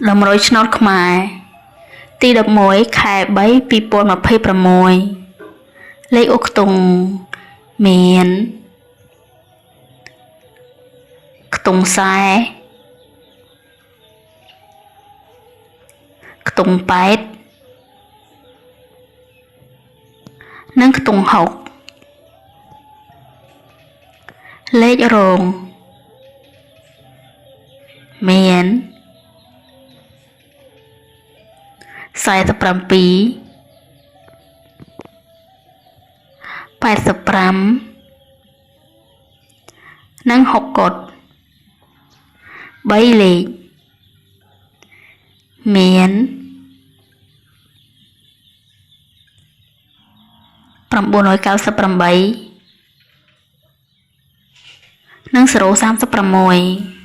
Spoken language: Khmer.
តម្រុយឆ្នោតខ្មែរទី11ខែ3 2026លេខអូខ្ទង់មានខ្ទង់ខ្សែខ្ទង់8និងខ្ទង់6លេខរងមាន47 85និង6កុដ3លេខមាន998និង036។